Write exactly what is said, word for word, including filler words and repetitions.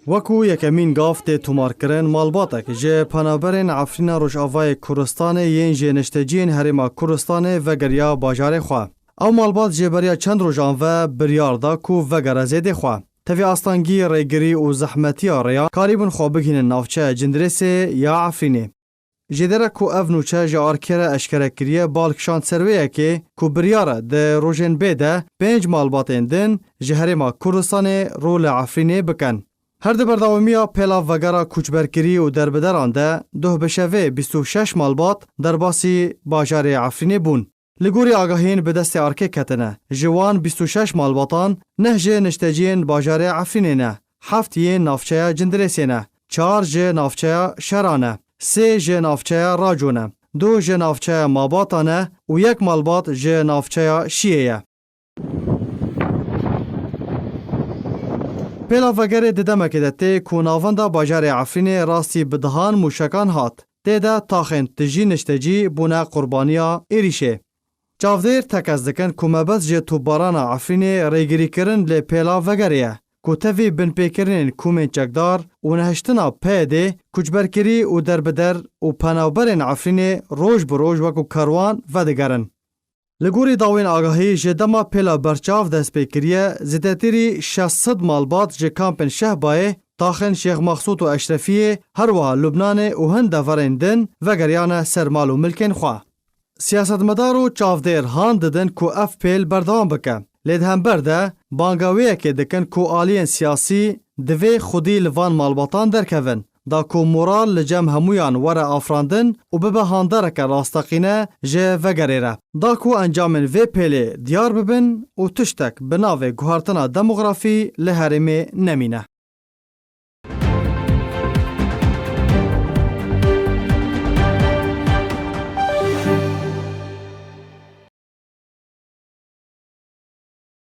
Wekû yekemîn gav tê tomarkirin, malbatek ji penaberên Efrîna Rojavayê Kurdistanê yên ji nişteciyên Herêma Kurdistanê vegeriya bajarê xwe. Ew malbat jê beriya çend rojan ve biryar da ku vegere zêdê xwe. Tevî astengî, rêgirî û zehmetiya rêyan karîbûn xwe bigihînin navçeya Cindirêsê ya Efrînê. Jêdere ku ev nûçe ji arkê re eşkere kiriye, bal kişand ser wê yekê ku biryar e di rojên bê de pênc malbatên din ji Herêma Kurdistanê rû li Efrînê bikin. Her di berdewamiya pêla vegera koçberkirî û derbideran de, doh bi şevê bîst û şeş malbat derbasî bajarê Efrînê bûn. Li gorî agahiyên bi destê arkê ketine, ji wan bîst û şeş malbatan neh ji nişteciyên bajarê Efrînê ne, heft yên navçeya Cindirêsê ne, çar ji navçeya Şera ne, sê ji navçeya Raco ne, du ji navçeya Mabata ne û yek malbat ji navçeya Şiyê ye. Pêla vegerê di demekê de tê ku navenda bajarê Efrînê rastî bi dehan mûşekan hat. Tê de taxên tijî niştecî bûne qurbaniya êrîşê. Çavdêr tekez dikin ku mebest ji topbarana Efrînê rêgirîkirin lê pêla vegerê ye, ku tevî binpêkirinên komên çekdar û nehiştina PYD'ê, koçberkirî û derbider û penawberên Efrînê roj bi roj wekû kerwan vedigerin. Li gorî dawên agahî, ji dema pêla berçav dest pê kiriye, zêdetirî şeş sed malbat ji kampên Şehbayê, taxên Şêx Mexsûd û Eşrefiyê, her wiha Lubnanê û hin deverên din vegeriyane ser mal û milkên xwe. Siyasetmedar û çavdêr han didin ku ev pêl berdewam bike. Lê di hember de banga wê yekê dikin ku aliyên siyasî divê xwedî li van malbatan derkevin, da ku moral li cem hemûyan were afirandin û bibe handareke rasteqîne ji vegerê re, da ku encamên vê pêlê diyar bibin û tiştek bi navê guhertina demografî li herêmê nemîne.